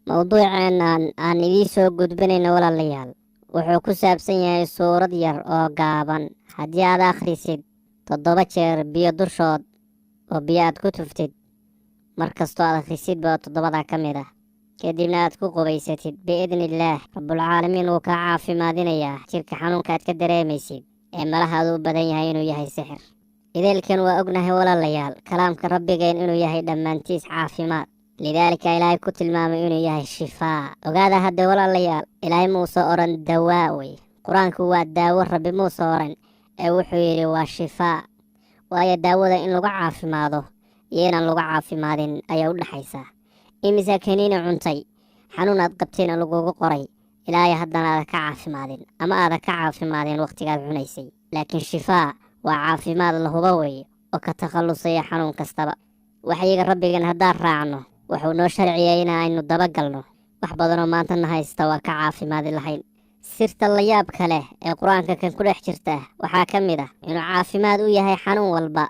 Mowduuceennan aan idiin soo gudbinayno, walaalayaal, wuxuu ku saabsan yahay suurad yar oo gaaban. Haddii aad akhrisid 7 jeer biyo dushood oo biyo aad ku tuftid, mar kastoo aad akhrisidba toddobada ka mid ah, kadibna aad ku qubaysatid, biidniillaah rabbulcaalamiin wuu kaa caafimaadinayaa jirka xanuunka aad ka dareemaysid ee malahaadu u badan yahay inuu yahay sixir. Ideelkan waa ognahay, walaalayaal, kalaamka rabbigeen inuu yahay dhammaantiis caafimaad. Lidaalika Ilaahay ku tilmaamay inuu yahay shifaa. Ogaada hadde, walaalayaal, Ilaahay muuse odhan dawaa wey, Qur-aanku waa daawo. Rabbi muuse odhan ee wuxuu yidhi waa shifaa, waayo daawada in lagu caafimaado iyo inaan lagu caafimaadin ayaa u dhexaysaa. Imisa kaniini cuntay xanuun aad qabtayna lagugu qoray, ilaahay haddana aada ka caafimaadin ama aada ka caafimaadin wakhtigaad cunaysay? Laakiin shifaa waa caafimaad la hubo weeye oo ka takhallusaya xanuun kastaba. Waxyiga rabbigan haddaan raacno, wuxuu noo sharciyay in aynu dabagalno. Wax badanoo maantana haysta waa ka caafimaadi lahayn. Sirta layaabka leh ee Qur-aanka kan ku dhex jirta waxaa ka mid ah inuu caafimaad u yahay xanuun walba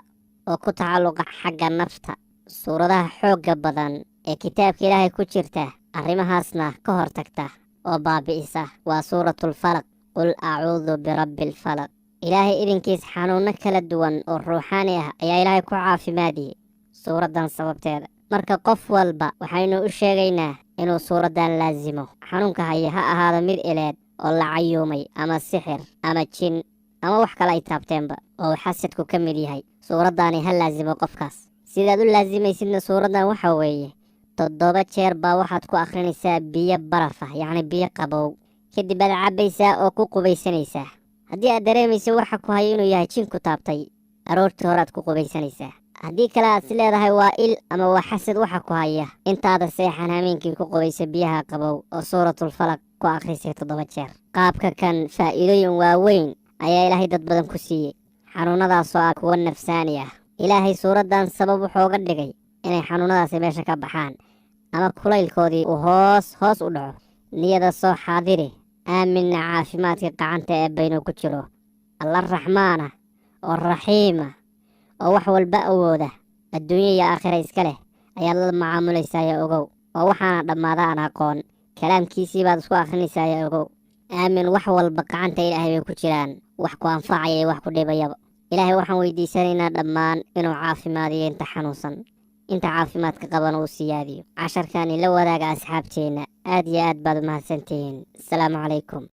oo ku tacalluqa xagga nafta. Suuradaha xoogga badan ee kitaabka Ilaahay ku jirta arrimahaasna ka hortagta oo baabi'isa waa Suuratulfalaq, qul acuudu birabbi alfalaq. Ilaahay idinkiis xanuunno kala duwan oo ruuxaani ah ayaa Ilaahay ku caafimaadiyey suuraddan sababteeda. Marka qof walba waxaynu u sheegaynaa inuu suuraddan laasimo, xanuunka haya ha ahaado mid ileed oo la cayuumay ama sixir ama jin ama wax kale ay taabteenba oo uu xasadku ka mid yahay. Suuraddaani ha laasimo qofkaas. Sidaad u laasimaysidna suuraddan waxa weeye 7 jeer baa waxaad ku akhrinaysaa biyo baraf ah, yacni biyo qabow. Kadib baad cabbaysaa oo ku qubaysanaysaa. Haddii aad dareemayso waxa ku hayo inuu yahay jin ku taabtay, aroortii horeaad ku qubaysanaysaa. Haddii kale aad is leedahay waa il ama waa xasad waxa ku haya, intaada seexan hameenkii ku qubaysa biyaha qabow oo Suuratulfalaq ku akhrisay 7 jeer. Qaabka kan faa'iidooyin waaweyn ayaa Ilaahay dad badan ku siiyey, xanuunnadaasoo ah kuwo nafsaani ah. Ilaahay suuraddan sabab wuxuu uga dhigay inay xanuunnadaasi meesha ka baxaan ama kulaylkoodii uu hoos hoos u dhaco. Niyada soo xaadiri, aaminna caafimaadka gacanta ee baynu ku jiro Alla raxmaana oo raxiima oo wax walba awooda, adduunyo iyo aakhira iska leh ayaad la macaamulaysaaya ogow, oo waxaana dhammaada aan aqoon. Kalaamkiisii baad isku akhrinaysaaya ogow. Aamin, wax walba gacanta Ilaahay bay ku jiraan, wax ku anfacaya iyo wax ku dhibayaba. Ilaahay waxaan weydiisanaynaa dhammaan inuu caafimaadiyo inta xanuunsan, inta caafimaadka qaban uu siyaadiyo. Casharkani la wadaaga asxaabteenna. Aad iyo aad baad u mahadsantihiin. Asalaamu calaykum.